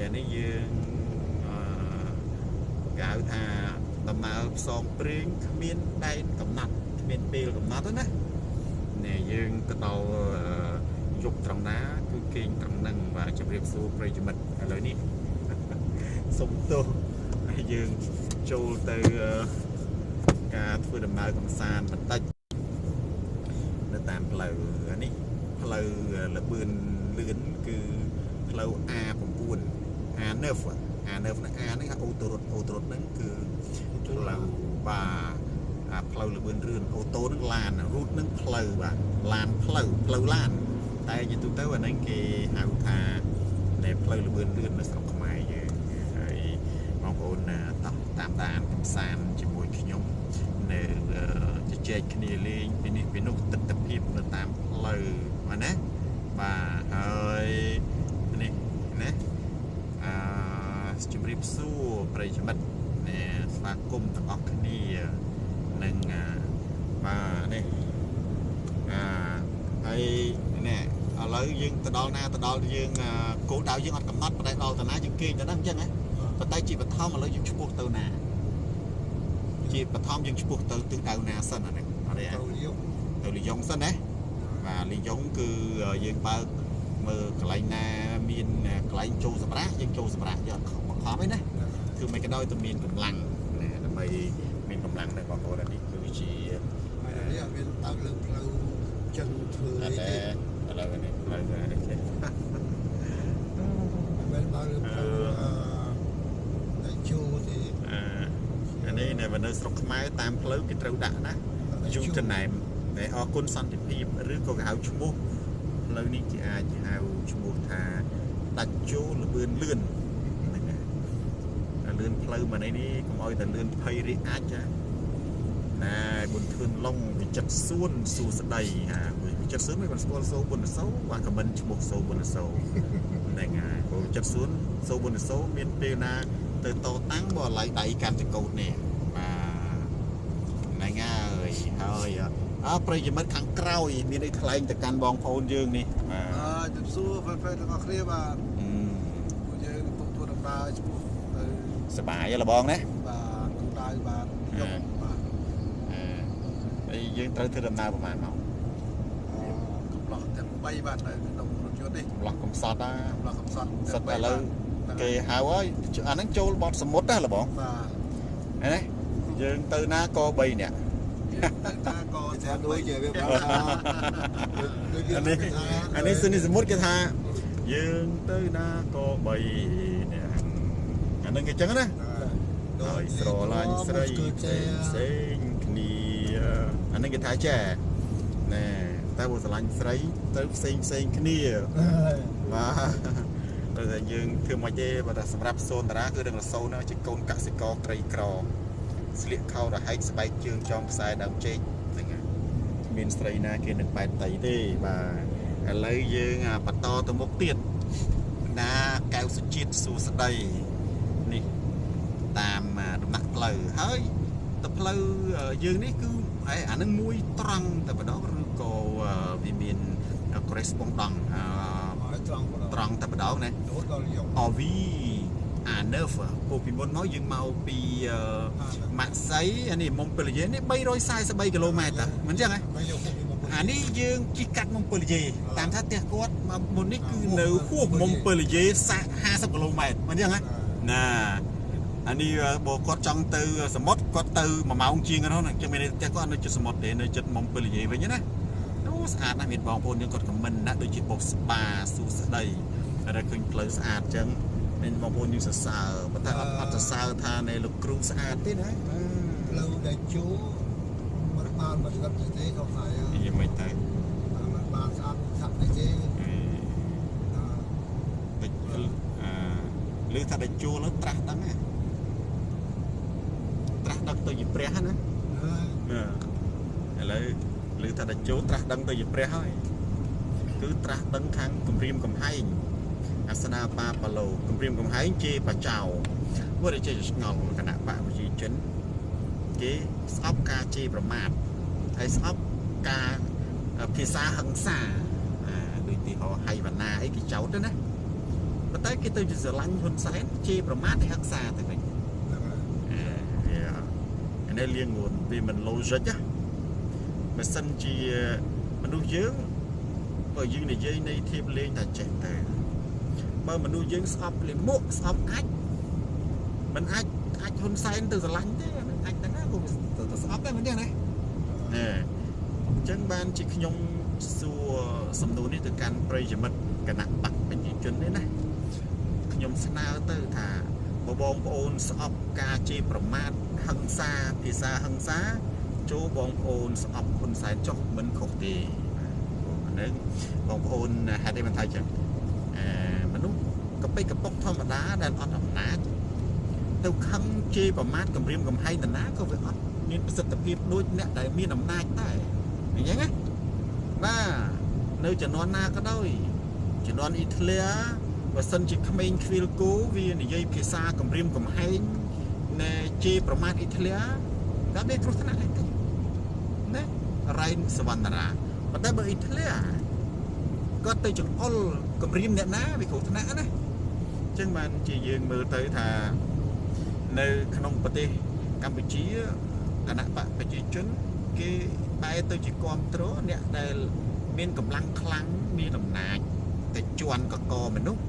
ហើយនេះយើងគេហៅថាដំណើរផ្សងព្រេងគ្មានដែនកំណត់គ្មានពេលកំណត់ទេណានេះយើងទៅដល់យប់ត្រង់ណាគឺគេងត្រង់ហ្នឹងបាទជម្រាបសួរប្រិយមិត្តឥឡូវនេះសុំទោសយើងចូលទៅការធ្វើដំណើរកម្សាន្តបន្តិចនៅតាមផ្លូវនេះផ្លូវលបឿនលឿនគឺផ្លូវ A9 A9 A9 ហ្នឹង A ហ្នឹងអូតូរ៉ុតអូតូរ៉ុតហ្នឹងគឺផ្លូវបាទផ្លូវលបឿនរឿនអូតូហ្នឹងឡានរូតហ្នឹងផ្លូវបាទឡានផ្លូវផ្លូវឡានតែជាទូទៅអាហ្នឹងគេហៅថានៃផ្លូវលបឿនលឿននៅស្រុកខ្មែរយើងហើយបងប្អូនតោះតាមដានកម្សាន្តជាមួយខ្ញុំនៅជជែកគ្នាលេងពីនេះពីនោះទស្សនភាពនៅតាមផ្លូវបាទណាបាទហើយនេះណាអឺជម្រាបសួរប្រិយមិត្តនេះស្វាគមន៍ទាំងអស់គ្នានឹងបាទនេះអឺហើយនេះឥឡូវយើងទៅដល់ណាទៅដល់យើងគោលដៅយើងអត់កំណត់ប៉ុន្តែដល់ទៅណាយើងគេងទៅហ្នឹងអញ្ចឹងហ៎ប៉ុន្តែជាបឋមឥឡូវយើងឆ្ពោះទៅណាជាបឋមយើងឆ្ពោះទៅទិសដៅណាសិនអានេះអត់ទេទៅលីយ៉ុងសិនណាបាទលីយ៉ុងគឺយើងបើកមើលកន្លែងណាមានកន្លែងចូលសម្រាប់យើងចូលសម្រាប់យកបង្ខំឯណាគឺមិនក៏ដោយតែមានកម្លាំងណាដើម្បីមានកម្លាំងនៅបងប្អូននេះគឺជានេះអត់មានបើកលើផ្លូវចិនធ្វើអីទេឥឡូវនេះផ្លូវនេះចេះមិនបើកលើផ្លូវអឺដៃជូទេអានេះនៅស្រុកខ្មែរតាមផ្លូវគេត្រូវដាក់ណាយូតណែមតែអរគុណសន្តិភាពឬក៏គេហៅឈ្មោះផ្លូវនេះគេអាចហៅឈ្មោះថាដាច់ជោលបឿនលឿនហ្នឹងហើយលឿនផ្លូវមកនេះកុំឲ្យតែលឿនភ័យរិះអាចចាណែបុនធឿនឡុងវិចិត្រសួនសួស្ដីហាវិចិត្រសួនមិនបានស្គាល់សូបុនសូបាទខមមិនឈ្មោះសូបុនសូហ្នឹងហើយព្រោះវិចិត្រសួនសូបុនសូមានពេលណាទៅតតាំងបើឡៃដៃកាន់ចកោតនេះបាទហ្នឹងហើយហើយអើប្រិយមិត្តខាងក្រោយមានអីថ្លែងទៅកាន់បងប្អូនយើងនេះបាទជម្រាបសួរហ្វេនៗទាំងអស់គ្នាបាទពួកយើងកំពុងធ្វើដំណើរឆ្ពោះទៅសប្បាយហ៎បងណាបាទគោលដៅបាទយកបាទហើយយើងត្រូវធ្វើដំណើរប្រហែលម៉ោងកំឡោះទាំង3បាទនៅក្នុងរថយន្តនេះកំឡោះកំសត់ណាកំឡោះកំសត់សិតឥឡូវគេហៅហើយអាហ្នឹងចូលបត់សមុទ្រណាលបងបាទឃើញទេយើងទៅណាក៏3នាក់តាក៏ថាដូចជាវាប្រាប់ថាអានេះសុនីសមុទ្រគេថាយើងទៅណាក៏3នាក់អានឹងគេចឹងណាដោយស្រឡាញ់ស្រីផ្សេងផ្សេងគ្នាអានឹងគេថាចេះណែតែបើស្រឡាញ់ស្រីទៅផ្សេងផ្សេងគ្នាបាទតែយើងធ្វើមិនទេបើតែសម្រាប់សូនតារាគឺដឹងរសូនជាកូនកសិករក្រីក្រស្លៀកខោរហែកស្បែកជើងចងខ្សែដើមចេកហ្នឹងហើយគ្មានស្រីណាគេនឹងបែតតៃទេបាទឥឡូវយើងបន្តទៅមុខទៀតណាកែវសុជាតិសួស្ដីនេះតាមដំណាក់ផ្លូវហើយទៅផ្លូវយើងនេះគឺអានឹងមួយត្រង់តែម្ដងឬក៏វាមាន correspondant ត្រង់តែម្ដងណាអវីអា9ពូពីមុនមកយើងមកពីម៉ាក់សៃអានេះមុំពលយេនេះ343គីឡូម៉ែត្រតាមិនចឹងហ៎អានេះយើងជិះកាត់មុំពលយេតាមថាផ្ទះគាត់មកមុននេះគឺនៅហួសមុំពលយេ50គីឡូម៉ែត្រមិនចឹងហ៎ណាអានេះបើគាត់ចង់ទៅសមុទ្រគាត់ទៅ1ម៉ោងជាងហ្នឹងអញ្ចឹងមានផ្ទះគាត់នៅជិតសមុទ្រទេនៅជិតមុំពលយេវិញណាអូស្អាតណាស់មានបងប្អូនយើងគាត់ខមមិនណាដូចជាបុកស្បាសួស្ដីហើយឃើញផ្លូវស្អាតអញ្ចឹងមានបងប្អូនយើងសរសើរប៉ុន្តែអត់សរសើរថានៃលោកគ្រូស្អាតទេណាផ្លូវដែលជួមិនបានមកស្ដាប់ទេខុសហើយយមិនទៅមិនបានស្អាតស្អាតទេតិចអឺឬថាដែលជួលត្រាស់ដឹងណាត្រាស់ដឹងទៅជាព្រះណាឥឡូវឬថាដែលជួត្រាស់ដឹងទៅជាព្រះហើយគឺត្រាស់ដឹងខាងគម្រាមកំហែងអាសនាបាប៉ាឡូគម្រាមកំហែងជេរបចោព្រោះតែចេះឆ្ងល់គណៈបកប្រជាជនគេស្អប់ការជេរប្រមាថហើយស្អប់ការភាសាហិង្សាដូចទីហោហៃវណ្ណាអីគេចោទណា ប៉ុន្តែគេទៅជាស្រឡាញ់ហ៊ុនសែនជេរប្រមាថឲ្យហឹង្សាទៅវិញវាអានេះលៀងងួនវាមិន logic ណាបើសិនជាមនុស្សយើងបើយើងនិយាយនៃធៀបលេងតែចេះទៅបើមនុស្សយើងស្អប់លិមុខស្អប់អាចមិនអាចអាចហ៊ុនសែនទៅស្រឡាញ់ទេអាចតែណាក៏ទៅស្អប់ដែរមិនទេណាណែអញ្ចឹងបានជាខ្ញុំសួរសំណួរនេះទៅកាន់ប្រិយមិត្តគណៈបក្សប្រជាជននេះណាខ្ញុំស្នើទៅថាបើបងប្អូនស្អប់ការជេរប្រមាថហិង្សាភាសាហិង្សាចូលបងប្អូនស្អប់ហ៊ុនសែនចុះមិនខុសទេអានឹងបងប្អូនហេតុអីមិនថាចឹងមនុស្សកប៉ិកកប៉ុកធម្មតាដែលអត់អំណាចទៅខឹងជេរប្រមាថគំរាមកំហែងតាណាក៏វាអត់មានប្រសិទ្ធភាពដូចអ្នកដែលមានអំណាចដែរអញ្ចឹងណាបាទនៅជំនាន់ណាក៏ដោយជំនាន់អ៊ីតាលីបើសិនជាក្មេងខ្វៀលគោវានិយាយភាសាគំរាមកំហែងណែជេរប្រមាថអ៊ីតាលីតែមានគ្រោះថ្នាក់អីទេណារ៉ែនសវណ្ណរាប៉ុន្តែបើអ៊ីតាលីគាត់ទៅចង្អុលគំរាមអ្នកណាវាគ្រោះថ្នាក់ណាអញ្ចឹងបានជាយើងមើលទៅថានៅក្នុងប្រទេសកម្ពុជាគណៈបក្សប្រជាជនគេបែរទៅជាគាំទ្រអ្នកដែលមានកម្លាំងខ្លាំងមានអំណាចតែជន់កកមនុស្ស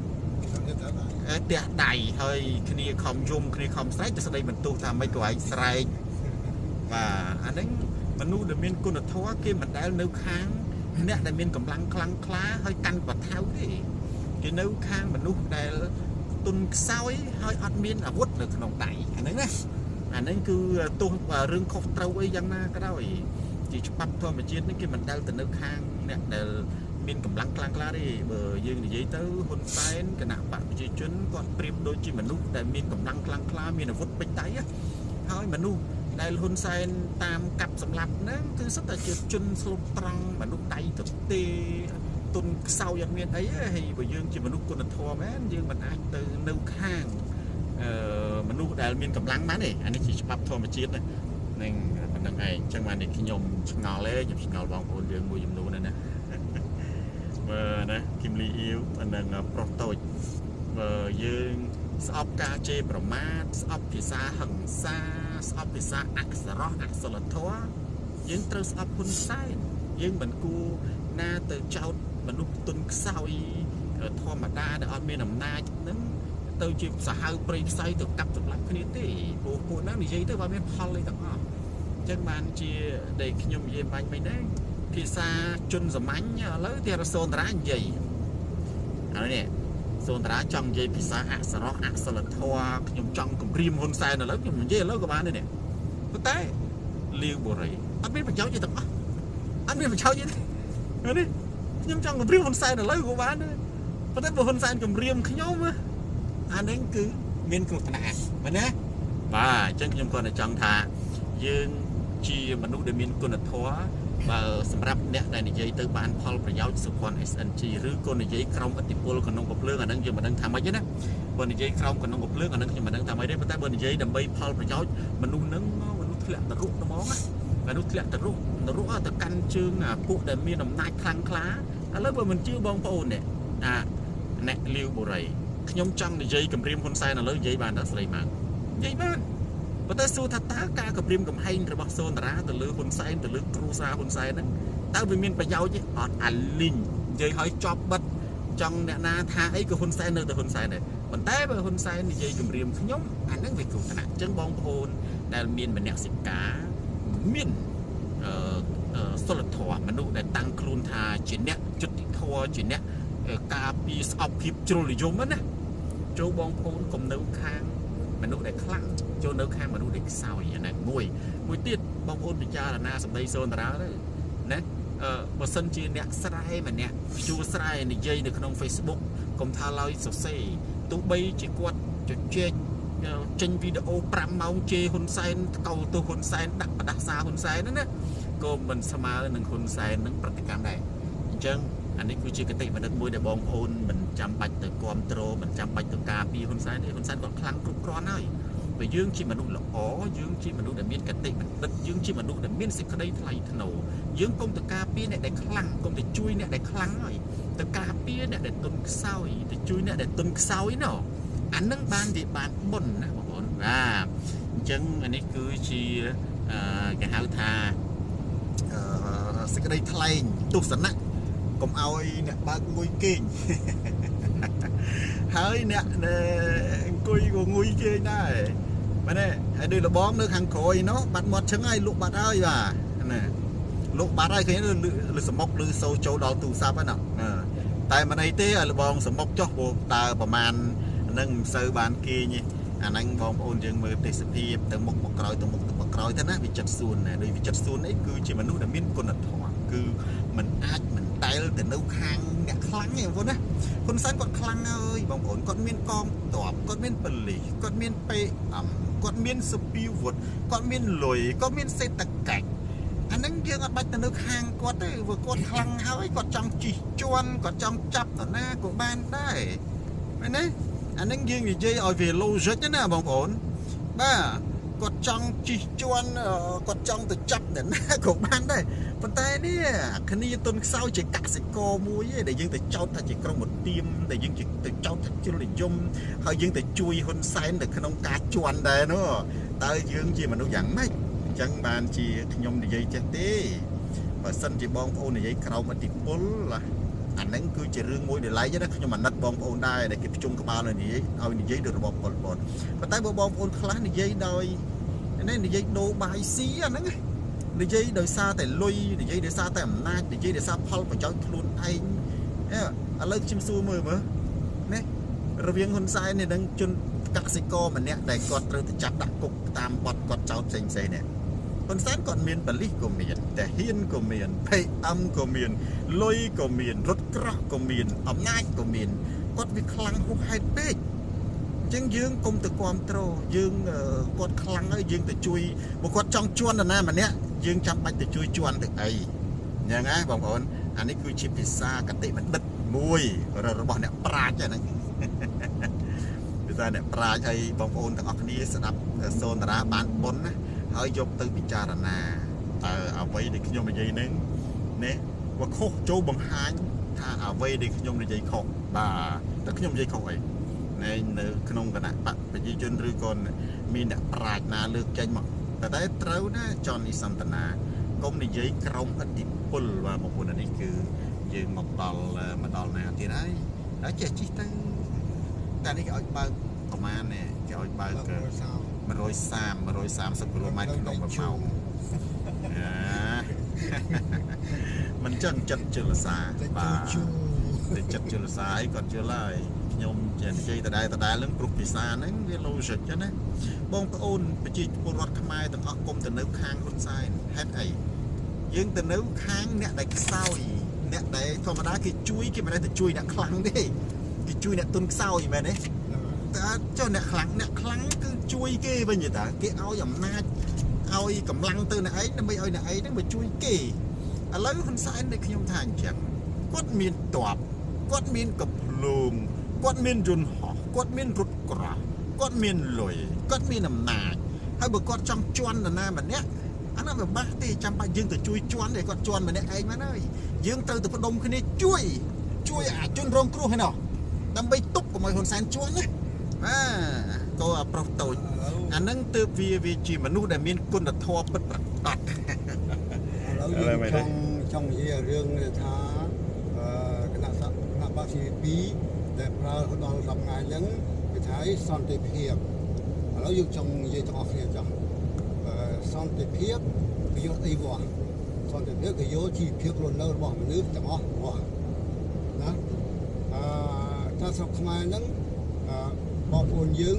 ផ្ទះដៃហើយគ្នាខំយំគ្នាខំស្រែកទៅស្ដីបន្ទោសថាមិនក៏ឯងស្រែកបាទអាហ្នឹងមនុស្សដែលមានគុណធម៌គេមិនដែលនៅខាងអ្នកដែលមានកម្លាំងខ្លាំងក្លាហើយកាន់បថៅទេគេនៅខាងមនុស្សដែលទុនខ្សោយហើយអត់មានអាវុធនៅក្នុងដៃអាហ្នឹងណាអាហ្នឹងគឺទោះរឿងខុសត្រូវអីយ៉ាងណាក៏ដោយជាច្បាប់ធម្មជាតិនេះគេមិនដែលទៅនៅខាងអ្នកដែលមានកម្លាំងខ្លាំងក្លាទេបើយើងនិយាយទៅហ៊ុនសែនគណៈបក្សប្រជាជនគាត់ប្រៀបដូចជាមនុស្សដែលមានកម្លាំងខ្លាំងក្លាមានអាវុធពេញដៃហើយមនុស្សដែលហ៊ុនសែនតាមកាប់សម្លាប់ហ្នឹងគឺសុទ្ធតែជាជនស្លូតត្រង់មនុស្សដៃទទេទុនខ្សោយអត់មានអីហើយបើយើងជាមនុស្សគុណធម៌មែនយើងមិនអាចទៅនៅខាងមនុស្សដែលមានកម្លាំងបានទេអានេះជាច្បាប់ធម្មជាតិណានឹងប៉ុណ្្នឹងឯងអញ្ចឹងបាននេះខ្ញុំឆ្ងល់ទេខ្ញុំឆ្ងល់បងប្អូនយើងមួយចំនួនណាបើណាគឹមលីអ៊ីវអានឹងប្រុសតូចបើយើងស្អប់ការជេរប្រមាថស្អប់ភាសាហិង្សាស្អប់ភាសាអក្សរោះអសិលធម៌យើងត្រូវស្អប់ហ៊ុនសែនយើងមិនគួរណាទៅចោទមនុស្សទុនខ្សោយធម្មតាដែលអត់មានអំណាចហ្នឹងទៅជាសាហាវព្រៃផ្សៃទៅកាប់សម្លាប់គ្នាទេព្រោះពួកហ្នឹងនិយាយទៅបើមានផលអីទាំងអស់អញ្ចឹងបានជាដែលខ្ញុំនិយាយបាញ់មិញហ្នឹងភាសាជនសាមញ្ញឥឡូវទីរសូនតារានិយាយឥឡូវនេះសូនតារាចង់និយាយភាសាអក្សរអសិលធម៌ខ្ញុំចង់គម្រាមហ៊ុនសែនឥឡូវខ្ញុំនិយាយឥឡូវក៏បានដែរនេះប៉ុន្តែលាវបូរីអត់មានប្រយោជន៍ទេទាំងអស់អត់មានប្រយោជន៍ទេនេះខ្ញុំចង់គម្រាមហ៊ុនសែនឥឡូវក៏បានដែរប៉ុន្តែបើហ៊ុនសែនគម្រាមខ្ញុំអានេះគឺមានគ្រោះថ្នាក់មែនទេបាទអញ្ចឹងខ្ញុំគ្រាន់តែចង់ថាយើងជាមនុស្សដែលមានគុណធម៌បើសម្រាប់អ្នកដែលនិយាយទៅបានផលប្រយោជន៍សុភ័ណ្ឌ SNG ឬក៏និយាយក្រោមឥទ្ធិពលក្នុងកំភ្លើងអានឹងយើងមិនដឹងថាម៉េចទេណាបើនិយាយក្រោមក្នុងកំភ្លើងអានឹងខ្ញុំមិនដឹងថាម៉េចទេប៉ុន្តែបើនិយាយដើម្បីផលប្រយោជន៍មនុស្សនឹងមនុស្សធ្លាក់នរកហ្មងណាមនុស្សធ្លាក់នរកនរកទៅកាន់ជើងអាពួកដែលមានអំណាចខ្លាំងក្លាឥឡូវបើមិនជឿបងប្អូននេះអាអ្នកលាវបូរីខ្ញុំចង់និយាយគម្រាមហ៊ុនសែនឥឡូវនិយាយបានដល់ស្រីម៉ាងនិយាយបានប៉ុន្តែសួរថាតើការគម្រាមកំហែងរបស់សូនតារាទៅលើហ៊ុនសែនទៅលើគ្រួសារហ៊ុនសែនហ្នឹងតើវាមានប្រយោជន៍ទេអត់អាលីងនិយាយឲ្យចប់បិទចង់អ្នកណាថាអីក៏ហ៊ុនសែននៅតែហ៊ុនសែនដែរប៉ុន្តែបើហ៊ុនសែននិយាយគម្រាមខ្ញុំអាហ្នឹងវាគ្រោះថ្នាក់អញ្ចឹងបងប្អូនដែលមានមនសិការមានសិលធម៌មនុស្សដែលតាំងខ្លួនថាជាអ្នកយុត្តិធម៌ជាអ្នកការពារស្អប់ភាពជ្រុលនិយមណាចូលបងប្អូនកុំនៅខាងមនុស្សដែលខ្លាំងចូលនៅខាងមនុស្សដែលខ្សោយអាហ្នឹងមួយមួយទៀតបងប្អូនពិចារណាសម្ដីសូនតារាទៅណាបើសិនជាអ្នកស្រែម្នាក់ជួស្រែនិយាយនៅក្នុង Facebook កុំថាឡើយសរសេរទោះបីជាគាត់ជជែកចេញវីដេអូ5ម៉ោងជេរហ៊ុនសែនថ្កោលទោសហ៊ុនសែនដាក់បដាសាហ៊ុនសែនហ្នឹងណាក៏មិនស្មើនឹងហ៊ុនសែននឹងប្រតិកម្មដែរអញ្ចឹងអានេះគឺជាគតិបណ្ឌិតមួយដែលបងប្អូនមិនចាំបាច់ទៅគាំទ្រមិនចាំបាច់ទៅការពារហ៊ុនសែនទេហ៊ុនសែនគាត់ខ្លាំងគ្រប់គ្រាន់ហើយបើយើងជាមនុស្សល្អយើងជាមនុស្សដែលមានគតិបណ្ឌិតយើងជាមនុស្សដែលមានសេចក្តីថ្លៃថ្នូរយើងកុំទៅការពារអ្នកដែលខ្លាំងកុំទៅជួយអ្នកដែលខ្លាំងហើយ ទៅការពារអ្នកដែលទុនខ្សោយទៅជួយអ្នកដែលទុនខ្សោយណោះអានឹងបានវាបានបុណ្យណាបងប្អូនបាទអញ្ចឹងអានេះគឺជាគេហៅថាសេចក្តីថ្លែងទស្សនៈកុំឲ្យអ្នកបើកងុយគេងហើយអ្នកអង្គុយក៏ងុយគេងដែរមែនទេហើយដូចលបងនៅខាងក្រោយនោះបាត់មាត់ឈឹងហើយលក់បាត់ហើយបាទណាលក់បាត់ហើយឃើញលឺសមុកលឺសូចូលដល់ទូរស័ព្ទហ្នឹងណាតែមិនអីទេឲ្យលបងសមុកចុះព្រោះដើរប្រហែលហ្នឹងមិនសូវបានគេងទេអាហ្នឹងបងប្អូនយើងមើលទេសភាពទៅមុខមកក្រោយទៅមុខទៅមកក្រោយទៅណាវិចិត្រសួនណាដោយវិចិត្រសួនអីគឺជាមនុស្សដែលមានគុណធម៌គឺមិនអាចមិនដែលទៅនៅខាងអ្នកខ្លាំងទេបងប្អូនណាហ៊ុនសែនគាត់ខ្លាំងហើយបងប្អូនគាត់មានកងទ័ពគាត់មានប៉ូលីសគាត់មាន PM គាត់មានសពាវុធគាត់មានលុយគាត់មានសេដ្ឋកិច្ចអាហ្នឹងយើងអត់បាច់ទៅនៅខាងគាត់ទេព្រោះគាត់ខ្លាំងហើយគាត់ចង់ជិះជាន់គាត់ចង់ចាប់នរណាក៏បានដែរមែនទេអាហ្នឹងយើងនិយាយឲ្យវា logic ណាបងប្អូនបាទគាត់ចង់ជិះជាន់គាត់ចង់ទៅចាប់នរណាក៏បានដែរប៉ុន្តែនេះគ្នាទុនខ្សោយជាកសិករមួយឯងដែលយើងទៅចោទថាជាក្រុមឧទាមដែលយើងទៅចោទថាជ្រុលនិយមហើយយើងទៅជួយហ៊ុនសែនទៅក្នុងការជន់ដែរនោះតើយើងជាមនុស្សយ៉ាងម៉េចអញ្ចឹងបានជាខ្ញុំនិយាយចេះទេបើសិនជាបងប្អូននិយាយក្រោមឥទ្ធិពលអាហ្នឹងគឺជារឿងមួយដែលឡែកណាខ្ញុំអាណិតបងប្អូនដែរដែលគេភ្ជុំក្បាលឲ្យនិយាយឲ្យនិយាយដោយរបបប៉ុលពតប៉ុន្តែបើបងប្អូនខ្លះនិយាយដោយនេះនិយាយដូរបាយស៊ីអាហ្នឹងនិយាយដោយសារតែលុយនិយាយដោយសារតែអំណាចនិយាយដោយសារផលប្រយោជន៍ខ្លួនឯងឥឡូវខ្ញុំសួរមើលមើលនេះរវាងហ៊ុនសែននេះនឹងជនកសិករម្នាក់ដែលគាត់ត្រូវទៅចាប់ដាក់គុកតាមបទគាត់ចោទផ្សេងផ្សេងនេះហ៊ុនសែនគាត់មានបលិសក៏មានតែហ៊ានក៏មាន PM ក៏មានលុយក៏មានរថក្រោះក៏មានអំណាចក៏មានគាត់វាខ្លាំងហួសហេតុពេកអញ្ចឹងយើងកុំទៅគ្រប់គ្រងយើងគាត់ខ្លាំងហើយយើងទៅជួយបើគាត់ចង់ជន់នរណាម្នាក់យើងចាំបាច់ទៅជួយជន់ទៅអីអញ្ចឹងណាបងប្អូនអានេះគឺជាភាសាកតិបណ្ឌិតមួយរបស់អ្នកប្រាជ្ញហ្នឹងភាសាអ្នកប្រាជ្ញហើយបងប្អូនទាំងអស់គ្នាស្ដាប់សូនតារាបានបុណ្យណាហើយយកទៅពិចារណាតើអ្វីដែលខ្ញុំនិយាយនឹងនេះបើខុសចូលបង្ហាញថាអ្វីដែលខ្ញុំនិយាយខុសបាទតើខ្ញុំនិយាយខុសអីនៅក្នុងគណៈបកប្រជាជនឬក៏មានអ្នកប្រាជ្ញណាលើកចេញមកតែត្រូវណាចននេះសន្តានាកុំនិយាយក្រោមឥទ្ធិពលបាទបងប្អូននេះគឺយើងមកដល់ណាទៀតហើយដល់ចេះជិះទៅតែនេះគេឲ្យបើកប្រហែលនេះគេឲ្យបើក130 130គីឡូម៉ែត្រក្នុង1ម៉ោងមិនចឹងចិត្តជលសាបាទតែចិត្តជលសាអីគាត់ជលហើយខ្ញុំជានិយាយដដែលដដែលនឹងព្រោះភាសាហ្នឹងវា logic ចឹងណាបងប្អូនប្រជាពលរដ្ឋខ្មែរទាំងអស់គុំទៅនៅខាងហ៊ុនសែនហេតុអីយើងទៅនៅខាងអ្នកដែលខ្សោយអ្នកដែលធម្មតាគេជួយគេមិនដែលទៅជួយអ្នកខ្លាំងទេគេជួយអ្នកទុនខ្សោយមែនទេតើចុះអ្នកខ្លាំងអ្នកខ្លាំងគឺជួយគេវិញទេតើគេឲ្យអំណាចឲ្យកម្លាំងទៅអ្នកឯងដើម្បីឲ្យអ្នកឯងហ្នឹងមកជួយគេឥឡូវហ៊ុនសែនដូចខ្ញុំថាអញ្ចឹងគាត់មានទ័ពគាត់មានកំភ្លើងគាត់មានយន្តហោះគាត់មានរថក្រោះគាត់មានលុយគាត់មានអំណាចហើយបើគាត់ចង់ជន់នរណាម្នាក់អានោះវាបាក់ទេចាំបាច់យើងទៅជួយជន់ទេគាត់ជន់ម្នាក់ឯងមកហើយយើងត្រូវទៅផ្ដុំគ្នាជួយអាជនរងគ្រោះឯណោះដើម្បីទប់កុំឲ្យហ៊ុនសែនជន់ណាបាទក៏ប្រុសតូចអានឹងទើបវាជាមនុស្សដែលមានគុណធម៌ពិតប្រាកដឥឡូវយើងចង់និយាយរឿងថាគណៈបក្ស CP ដែលប្រើដល់10ថ្ងៃអញ្ចឹងគេថាសន្តិភាពឥឡូវយើងចង់និយាយទាំងអស់គ្នាចង់សន្តិភាពគេយកអីវ៉ាសន្តិភាពគេយកជីវភាពរស់នៅរបស់មនុស្សទាំងអស់វ៉ាណាថាស្រុកខ្មែរហ្នឹងបងប្អូនយើង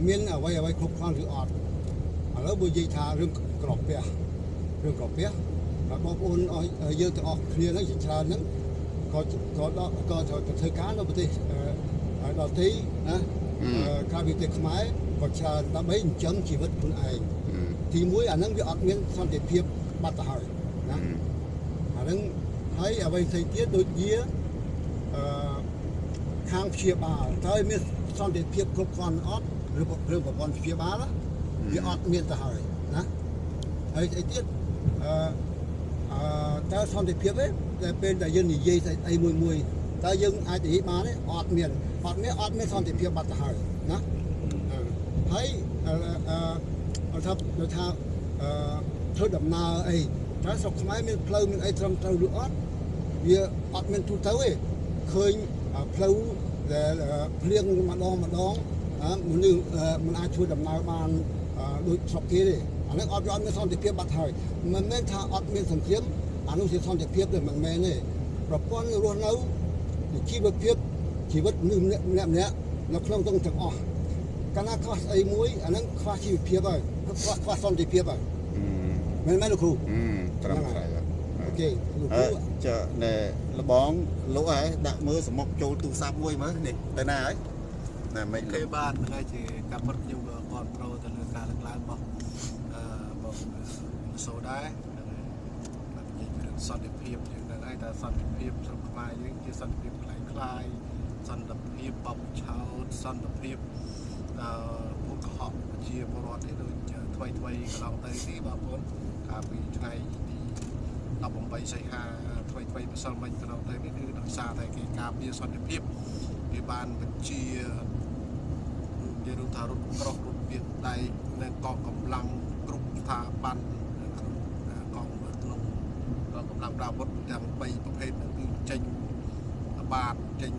មានអ្វីអ្វីគ្រប់គ្រាន់ឬអត់ឥឡូវបើនិយាយថារឿងក្រពះរឿងក្រពះបងប្អូនយើងទាំងអស់គ្នាហ្នឹងជាច្រើនហ្នឹងក៏ក៏ដល់ក៏ទៅធ្វើការនៅប្រទេសដទៃណាក្រៅពីប្រទេសខ្មែរក៏ច្រើនដើម្បីចិញ្ចឹមជីវិតខ្លួនឯងទីមួយអាហ្នឹងវាអត់មានសន្តិភាពបាត់ទៅហើយណាអាហ្នឹងហើយអ្វីផ្សេងទៀតដូចជាខាងព្យាបាលតើមានសន្តិភាពគ្រប់គ្រាន់អត់ឬរឿងប្រព័ន្ធព្យាបាលវាអត់មានទៅហើយណាហើយអីទៀតតើសន្តិភាពទេ ដែលពេលដែលយើងនិយាយស្អីមួយមួយតើយើងអាចនិយាយបានទេអត់មានអត់មានអត់មានសន្តិភាពបាត់ទៅហើយណាហើយអឺថាថាអឺធ្វើដំណើរអីតើស្រុកខ្មែរមានផ្លូវមានអីត្រឹមត្រូវឬអត់វាអត់មានទូទៅទេឃើញផ្លូវដែលភ្លៀងម្ដងម្ដងមនុស្សមិនអាចធ្វើដំណើរបានដូចស្រុកគេទេអានេះអត់មានសន្តិភាពបាត់ហើយមិនមែនថាអត់មានសង្គ្រាមអានោះជាសន្តិភាពទេមិនមែនទេប្រព័ន្ធរស់នៅជីវភាពជីវិតមនុស្សម្នាក់ម្នាក់នៅក្នុងទាំងទាំងអស់កាលណាខ្វះស្អីមួយអាហ្នឹងខ្វះជីវភាពហើយខ្វះសន្តិភាពហើយមែនមែនលោកគ្រូត្រឹមត្រូវអូខេលោកគ្រូចើណែលបងលោកហើយដាក់មើលសមុកចូលទូរស័ព្ទមួយមើលនេះទៅណាហើយណាមិនគេបាទហ្នឹងហើយជាការពិតខ្ញុំក៏គ្រប់ត្រូលទៅលើការលើកឡើងរបស់បងសូដែរបាទនិយាយពីរឿងសន្តិភាពយើងដឹងហើយថាសន្តិភាពស្រុកខ្មែរយើងជាសន្តិភាពคล้ายៗសន្តិភាពបបឆោតសន្តិភាពពួកកុហកប្រជាពលរដ្ឋនេះដូចថ្មីថ្មីកន្លងទៅនេះបងប្អូនកាលពីថ្ងៃទី18សីហាថ្មីថ្មីម្សិលមិញកន្លងទៅនេះគឺដោយសារតែគេការពារសន្តិភាពគេបានបញ្ជានិយាយថារត់ក្រោះរត់វាដៃនៅកងកម្លាំងគ្រប់ស្ថាប័នក្នុងកងក្នុងកងកម្លាំងប្រាវុធទាំង3ប្រភេទហ្នឹងគឺចេញបាតចេញ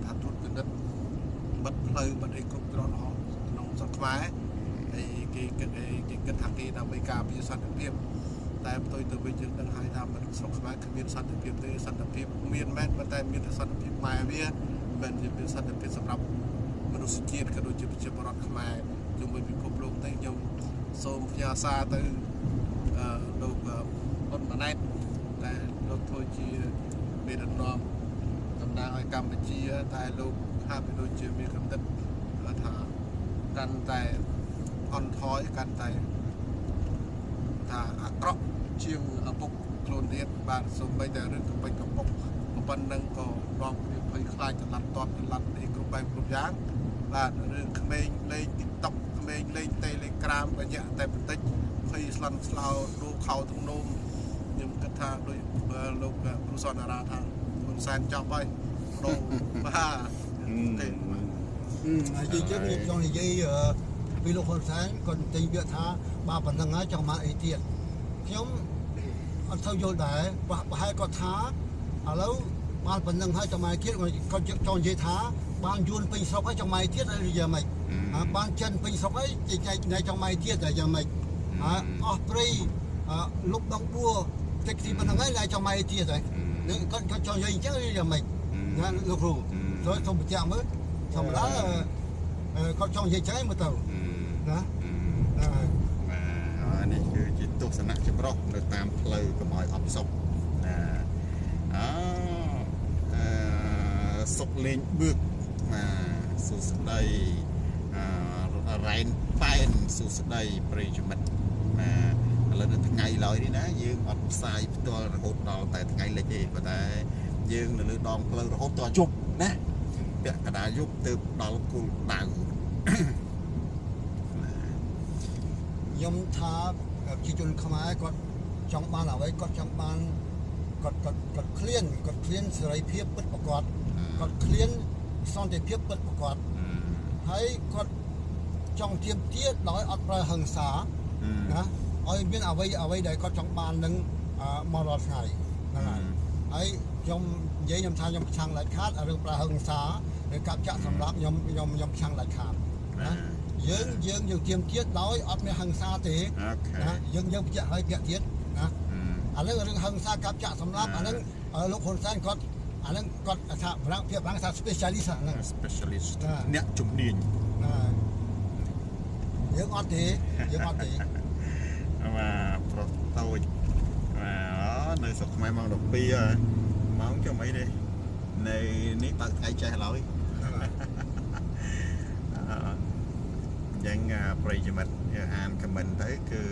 ថាត្រួតពិនិត្យបិទផ្លូវបិទអីគ្រប់ច្រកល្ហកក្នុងស្រុកខ្មែរហើយគេគិតគេគិតថាគេដើម្បីការពារសន្តិភាពតែផ្ទុយទៅវិញយើងដឹងហើយថាមិនស្រុកខ្មែរគ្មានសន្តិភាពទេសន្តិភាពមានមែនប៉ុន្តែមានតែសន្តិភាពម៉ែវាមិនជាមានសន្តិភាពសម្រាប់មនុស្សជាតិក៏ដូចជាប្រជាពលរដ្ឋខ្មែរជុំវិញពិភពលោកទេខ្ញុំសូមផ្ញើសារទៅលោកហ៊ុនម៉ាណែតដែលលោកធ្វើជាមេដឹកនាំតំណាងឲ្យកម្ពុជាតែលោកហាក់បីដូចជាមានកំណត់ថាកាន់តែអន់ថយកាន់តែថាអាក្រក់ជាងឪពុកខ្លួនទៀតបាទសូម្បីតែរឿងកំពេញកំពុកប៉ុណ្ណឹងក៏នាំគ្នាភ័យខ្លាចចល័តតបចល័តអីគ្រប់បែបគ្រប់យ៉ាងបាទរឿងក្មេងលេង TikTok ក្មេងលេង Telegram បញ្ញាតែបន្តិចភ័យស្លន់ស្លោដូខោទំនោមខ្ញុំគិតថាដូចលោកគ្រូសនអារាថាហ៊ុនសែនចប់ហើយដូបាទទេហើយជាចឹងខ្ញុំចង់និយាយពីលោកហ៊ុនសែនគាត់ទិញវាថាបាទប៉ុណ្្នឹងហើយចង់មកអីទៀតខ្ញុំអត់សូវយល់ដែរប្រហែលគាត់ថាឥឡូវបានប៉ុណ្្នឹងហើយចង់មកទៀតគាត់ចង់និយាយថាបានយួនពេញស្រុកហើយចង់មកទៀតឬយ៉ាងម៉េចបានចិនពេញស្រុកហើយចែកណែចង់មកទៀតតែយ៉ាងម៉េចអស់ព្រៃលុបដងបួតិចទីប៉ុណ្្នឹងហើយណែចង់មកទៀតហើយនឹងគាត់ចង់និយាយអញ្ចឹងឬយ៉ាងម៉េចណាលោកគ្រូសូមបញ្ជាក់មើលធម្មតាគាត់ចង់និយាយចឹងមើលទៅណាបាទនេះគឺជាទស្សនៈចម្រុះនៅតាមផ្លូវកុំឲ្យអផ្សុកណាអសុកលេងបឿកបាទសួស្តីរ៉ែនប៉ែនសួស្តីប្រិយមិត្តបាទឥឡូវនៅថ្ងៃឡើយនេះណាយើងអត់ផ្សាយផ្ទាល់រហូតដល់តែថ្ងៃលិចទេប៉ុន្តែយើងនៅលើដងផ្លូវរហូតដល់យប់ណាពាក់កណ្ដាលយប់ទៅដល់គោលដៅខ្ញុំថាប្រជាជនខ្មែរគាត់ចង់បានអ្វីគាត់ចង់បានគាត់គាត់គាត់ឃ្លានគាត់ឃ្លានសេរីភាពពិតប្រាកដគាត់ឃ្លានសន្តិភាពពិតប្រាកដហើយគាត់ចង់ទាមទារដោយអត់ប្រើហិង្សាណាឲ្យមានអ្វីអ្វីដែលគាត់ចង់បាននឹងមករាល់ថ្ងៃហ្នឹងហើយហើយខ្ញុំនិយាយខ្ញុំថាខ្ញុំប្រឆាំងដាច់ខាតរឿងប្រើហិង្សាឬកាប់ចាក់សម្រាប់ខ្ញុំខ្ញុំខ្ញុំប្រឆាំងដាច់ខាតណាយើងយើងយើងទាមទារដោយអត់មានហិង្សាទេណាយើងយើងបញ្ជាក់ឲ្យពាក់ទៀតណាអានឹងរឿងហិង្សាកាប់ចាក់សម្រាប់អានឹងលោកហ៊ុនសែនគាត់អានឹងគាត់ថាប្រាំងភាពប្រាំងថា specialist ហ្នឹង specialist អ្នកជំនាញណាយើងអត់ទេយើងអត់ទេបាទប្រុសតូចបាទនៅស្រុកខ្មែរម៉ោង12ហើយម៉ោងចំអីទេនៅនេះបើកថ្ងៃចេះឡើយយ៉ាងប្រិយមិត្តអានខមមិនទៅគឺ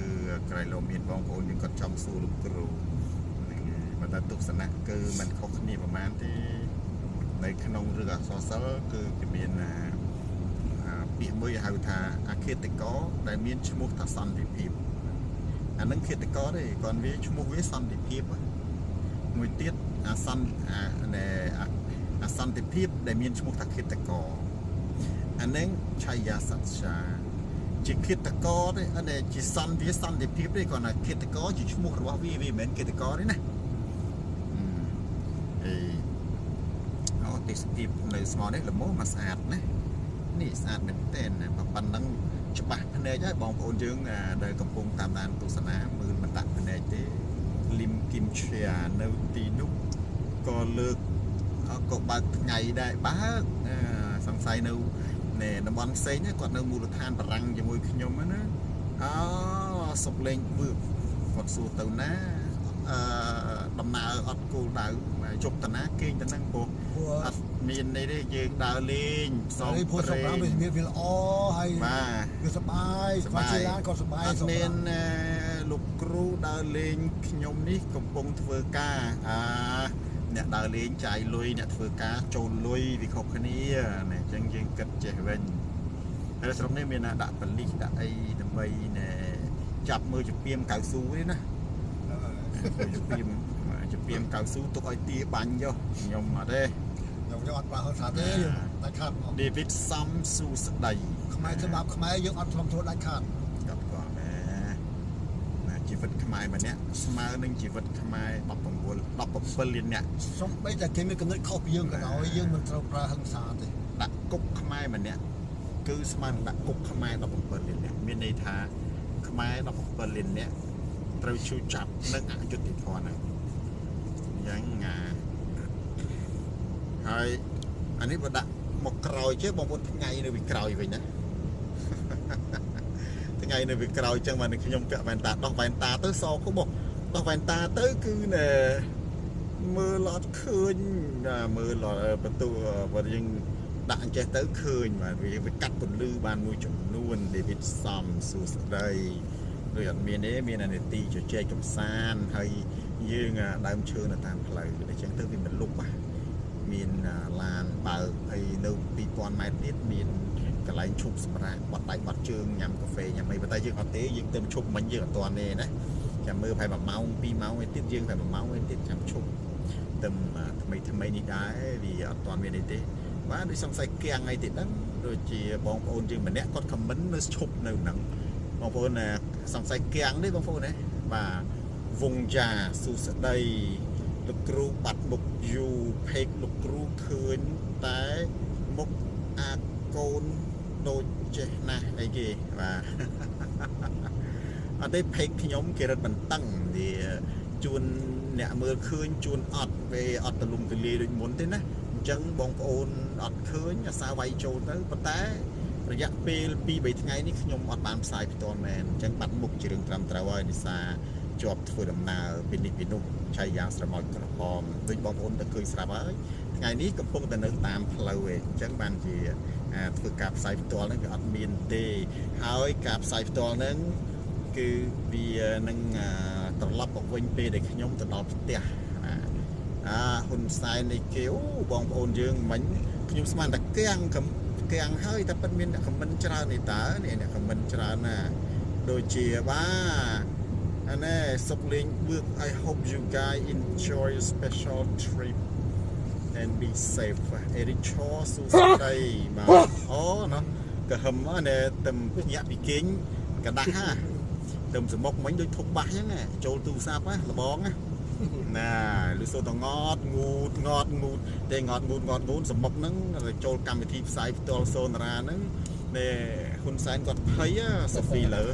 ក្រៃលោមានបងប្អូនយើងគាត់ចង់សួរលោកគ្រូហ្នឹងហើយបើតែទស្សនៈគឺមិនខុសគ្នាប្រហែលទេនៅក្នុងរឿងអក្សរសិល្ប៍គឺគេមានពាក្យមួយហៅថាអឃាតករដែលមានឈ្មោះថាសន្តិភាពអានឹងឃាតករទេគាត់វាឈ្មោះវាសន្តិភាព មួយទៀតអាសន្នអាសន្តិភាពដែលមានឈ្មោះថាឃាតករអានឹងឆាយាសត្យាជាឃាតករទេអត់ជាសន្តិវាសន្តិភាពទេគ្រាន់តែឃាតករជាឈ្មោះរបស់វាវាមិនមែនឃាតករទេណាអេអូទេសភាពនៅស្មោនេះល្មមមកស្អាតណានេះស្អាតមែនទែនប៉ុណ្ណឹងច្បាស់ភ្នែកហើយបងប្អូនយើងដែលកំពុងតាមដានទស្សនាមើលមិនដាក់ភ្នែកទេលឹមគឹមឈានៅទីនោះក៏លើកក៏បើកថ្ងៃដែរបើកសង្ស័យនៅតំបន់ផ្សេងគាត់នៅមូលដ្ឋានបារាំងជាមួយខ្ញុំណាអូសុកលេងបឿកគាត់សួរទៅណាអឺដំណើរអត់គោលដៅជប់តាណាគេងតានឹងព្រោះអត់មាននេះទេយើងដើរលេងផ្សងព្រេងព្រោះសម្រាប់វាល្អហើយបាទវាសបាយគាត់ជិះឡានគាត់សបាយអត់មានលោកគ្រូដើរលេងខ្ញុំនេះកំពុងធ្វើការអាអ្នកដើរលេងចាយលុយអ្នកធ្វើការចូលលុយវាខុសគ្នាណាអញ្ចឹងយើងគិតចេះវិញហើយស្រុកនេះមានដាក់ប៉លិសដាក់អីដើម្បីណែចាប់មើលជំពាមកៅស៊ូនេះណាជំពាមកៅស៊ូទុកឲ្យទាបាញ់យោខ្ញុំអត់ទេខ្ញុំអត់ប្រើហិង្សាទេដាច់ខាតដេវីតសំស៊ូស្ដីខ្មែរច្បាប់ខ្មែរយើងអត់ធ្លុំធ្វើដាច់ខាតគាត់គាត់ណាណាជីវិតខ្មែរម្នាក់ស្មើនឹងជីវិតខ្មែរ19 17លានអ្នកសំបីតែគេមានគំនិតខុសពីយើងក៏ដោយយើងមិនត្រូវប្រើហិង្សាទេដាក់គុកខ្មែរម្នាក់គឺស្មើនឹងដាក់គុកខ្មែរ17លានអ្នកមានន័យថាខ្មែរ17លានអ្នកត្រូវឈឺចាប់នឹងអយុត្តិធម៌ហ្នឹងយ៉ាងណាហើយអានេះបើដាក់មកក្រោយចេះបងប្អូនថ្ងៃនៅពីក្រោយវិញណាថ្ងៃនៅពីក្រោយចឹងបាទខ្ញុំពាក់វ៉ែនតាដោះវ៉ែនតាទៅសគបដោះវ៉ែនតាទៅគឺណែមើលអត់ឃើញមើលបន្ទូបើយើងដាក់អញ្ចេះទៅឃើញបាទវាកាត់ពន្លឺបានមួយចំនួនដេវីតសំសួស្ដីដូចអត់មានទេមានអានីតិជជែកកំសាន្តហើយយើងដើមឈើនៅតាមផ្លូវអញ្ចឹងទៅវាមិនលុបមានឡានបើកអីនៅ2000ម៉ែត្រទៀតមានកន្លែងឈប់សម្រាកបត់ដៃបត់ជើងញ៉ាំកាហ្វេញ៉ាំអីប៉ុន្តែយើងអត់ទេយើងទៅឈប់មិញយើងអត់ទាន់ទេណាចាំមើលប្រហែល1ម៉ោង2ម៉ោងឯទៀតយើងប្រហែល1ម៉ោងឯទៀតចាំឈប់ទៅថ្មីថ្មីនេះដែរវាអត់ទាន់មានអីទេបាទដូចសង្ស័យគៀងអីទៀតហ្នឹងដូចជាបងប្អូនយើងម្នាក់គាត់ខមមិននៅឈប់នៅហ្នឹងបងប្អូនសង្ស័យគៀងនេះបងប្អូនណាបាទវងយ៉ាស៊ូស្ដីលោកគ្រូបាត់មុខយូផេកលោកគ្រូឃើញតែមុខអាកូនដូចចេះណាស់អីគេបាទអត់ទេផេកខ្ញុំគេរត់បន្តឹងវាជួនអ្នកមើលឃើញជួនអត់វាអត់ទលំទលាយដូចមុនទេណាអញ្ចឹងបងប្អូនអត់ឃើញអាសាវាយចូលទៅប៉ុន្តែរយៈពេល2 3ថ្ងៃនេះខ្ញុំអត់បានផ្សាយផ្ទាល់មែនអញ្ចឹងបាត់មុខជារឿងត្រឹមត្រូវហើយនិសាជាប់ធ្វើដំណើរពីនេះពីនោះឆៃយ៉ាងស្រមោចក្រហមដូចបងប្អូនទៅឃើញស្រាប់ហើយថ្ងៃនេះកំពុងតែនៅតាមផ្លូវឯងអញ្ចឹងបានជាធ្វើការផ្សាយផ្ទាល់ហ្នឹងវាអត់មានទេហើយការផ្សាយផ្ទាល់ហ្នឹងគឺវានឹងត្រឡប់មកវិញពេលដែលខ្ញុំទៅដល់ផ្ទះអាហ៊ុនសែននេះគេអូបងប្អូនយើងមិញខ្ញុំស្មានតែគៀងគៀងហើយតែពិតមានអ្នកខមមិនច្រើននេះតើនេះអ្នកខមមិនច្រើនណាដូចជាបាទអានេះសុកលេងបឿក I hope you guys enjoy your special trip and be safe អេរិឆោស៊ូស្ដីបាទអូណោះក៏ហឹមនេះទឹមភ្ញាក់ពីគេងកដាស់ហាទឹមសមុកមិញដូចធុកបាសអញ្ចឹងចូលទូរស័ព្ទណាលបងណាណាលឺសូតងតងូតងតងូតទេងតងូតងតងូតសមុកហ្នឹងចូលកម្មវិធីផ្សាយផ្ទាល់សូនរាហ្នឹងនេះហ៊ុនសែនគាត់ភ័យសូហ្វីលើ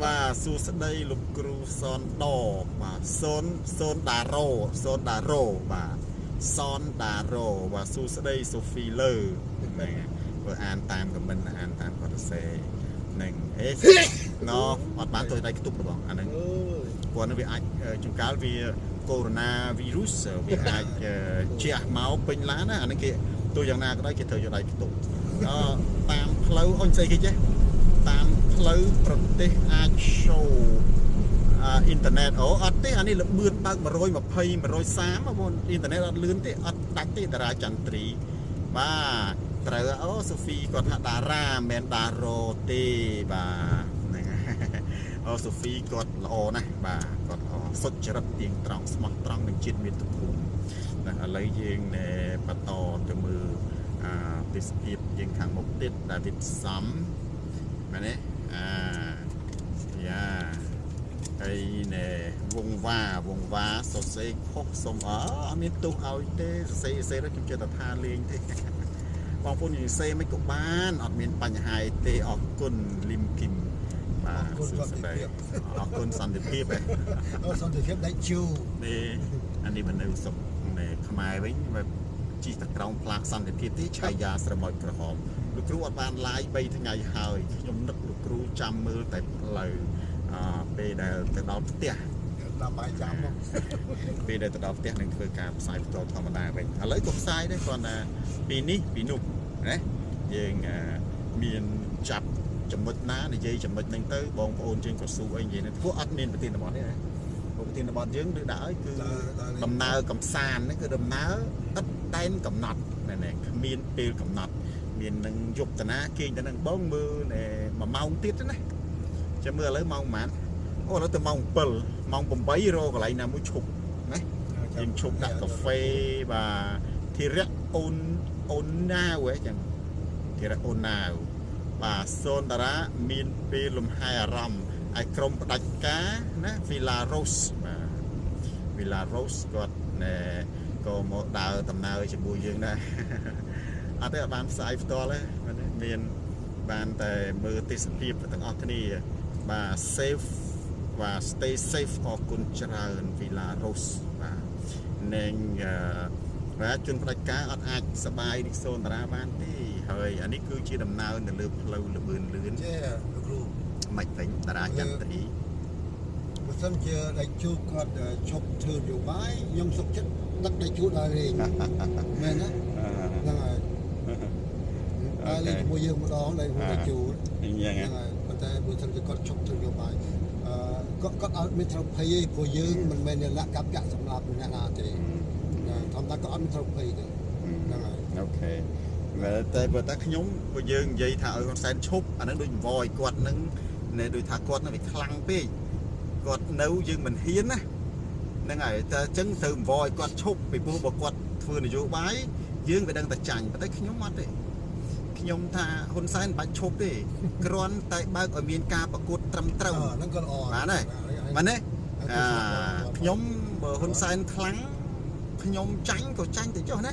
បាទសួស្ដីលោកគ្រូសនដបាទសូនសូនដារ៉ូសូនដារ៉ូបាទសនដារ៉ូបាទសួស្ដីសូហ្វីលើហ្នឹងបើអានតាមខមមិនអានតាមគាត់សរសេរហ្នឹងអេណូអត់បានទៅដៃខ្ទប់របស់អាហ្នឹងព្រោះនឹងវាអាចជួនកាលវាកូវីដវីរុសវាអាចជះមកពេញឡានណាអាហ្នឹងគេទោះយ៉ាងណាក៏ដោយគេត្រូវយកដៃខ្ទប់តាមផ្លូវអុញស្អីគេចេះតាមផ្លូវប្រទេសអាច show អ៊ីនធឺណិតអូអត់ទេអានេះលបឿនបើក120 130បងប្អូនអ៊ីនធឺណិតអត់លឿនទេអត់ដាច់ទេតារាចន្ទ្រីបាទត្រូវអូសូហ្វីគាត់ថាតារាមិនមែនតារ៉ូទេបាទហ្នឹងអូសូហ្វីគាត់ល្អណាស់បាទគាត់ល្អ សុចរិតទៀងត្រង់ស្មោះត្រង់នឹងជាតិមាតុភូមិណាឥឡូវយើងបន្តទៅមើលទេសភាពយើងខាងមុខទៀតដាវីតសំមែនទេអាយ៉ាហើយណែវងវ៉ាសរសេរខុសសុំអត់មានទោសឲ្យទេសរសេរទៅខ្ញុំចេះតែថាលេងទេបងប្អូននិយាយសេមិនក៏បានអត់មានបញ្ហាទេអរគុណលឹមគឹមបាទអរគុណសន្តិភាពឯង សន្តិភាពដៃជូនេះអានេះមិននៅសុខខ្មែរវិញជីកតក្រោមផ្លាកសន្តិភាពទេឆាយាស្រមោចក្រហមលោកគ្រូអត់បានឡាយ3ថ្ងៃហើយខ្ញុំនឹកលោកគ្រូចាំមើលតែផ្លូវពេលដែលទៅដល់ផ្ទះតាមបាយចាំមកពេលដែលទៅដល់ផ្ទះនឹងធ្វើការផ្សាយផ្ទាល់ធម្មតាវិញឥឡូវក៏ផ្សាយដែរគ្រាន់តែពីនេះពីនោះណាយើងមានចាប់ចំណុចណានិយាយចំណុចហ្នឹងទៅបងប្អូនយើងក៏ស៊ូអីនិយាយហ្នឹងព្រោះអត់មានប្រធានបទទេណាប្រធានបទយើងដូចដាក់ឲ្យគឺដំណើរកំសាន្តហ្នឹងគឺដំណើរឥតដែនកំណត់ណែគ្មានពេលកំណត់មាននឹងយប់តាណាគេងតានឹងបងមើលណែ1ម៉ោងទៀតណាចាំមើលឥឡូវម៉ោងប៉ុន្មានអូឥឡូវទៅម៉ោង7ម៉ោង8រកកន្លែងណាមួយឈប់ណាយើងឈប់ដាក់កាហ្វេបាទធីរៈអូនណាវហ៎ចឹងធីរៈអូនណាវបាទសូនតារាមានពេលលំហែអារម្មណ៍ឲ្យក្រុមផ្ដាច់ការណាវីឡារ៉ូសបាទវីឡារ៉ូសគាត់ណែក៏មកដើរដំណើរជាមួយយើងដែរអត់ទេអត់បានផ្សាយផ្ទាល់ទេមានបានតែមើលទេសភាពទាំងអស់គ្នាបាទ safe បាទ stay safe អរគុណច្រើនវីឡារ៉ូសបាទនឹងបាទជនផ្ដាច់ការអត់អាចសបាយនេះសូនតារាបានទេហើយអានេះគឺជាដំណើរនៅលើផ្លូវលបឿនលឿនចេះលោកគ្រូមិនវិញតារាចន្ទ្រីបើសិនជាដៃជូគាត់ឈប់ធ្វើនយោបាយខ្ញុំសុខចិត្តដឹកដៃជូដល់លេងមែនណាហ្នឹងហើយដើរលេងជាមួយយើងម្ដងដៃជូអញ្ចឹងហ្នឹងហើយប៉ុន្តែបើសិនជាគាត់ឈប់ធ្វើនយោបាយគាត់អត់មានត្រូវភ័យទេព្រោះយើងមិនមែនអ្នកលកកាប់សម្រាប់អ្នកណាទេធម្មតាក៏អត់មានត្រូវភ័យទេហ្នឹងហើយអូខេតែបើតែខ្ញុំបើយើងនិយាយថាឲ្យហ៊ុនសែនឈប់អានឹងដូចវយគាត់នឹងដូចថាគាត់នឹងវាខ្លាំងពេកគាត់នៅយើងមិនហ៊ានណាហ្នឹងហើយតែអញ្ចឹងត្រូវវយគាត់ឈប់ពីព្រោះបើគាត់ធ្វើនយោបាយយើងវាដឹងតែចាញ់ប៉ុន្តែខ្ញុំអត់ទេខ្ញុំថាហ៊ុនសែនមិនបាច់ឈប់ទេគ្រាន់តែបើកឲ្យមានការប្រកួតត្រឹមត្រូវហ្នឹងក៏ល្អបាទហើយបាទណាខ្ញុំបើហ៊ុនសែនខ្លាំងខ្ញុំចាញ់ក៏ចាញ់ទៅចុះណា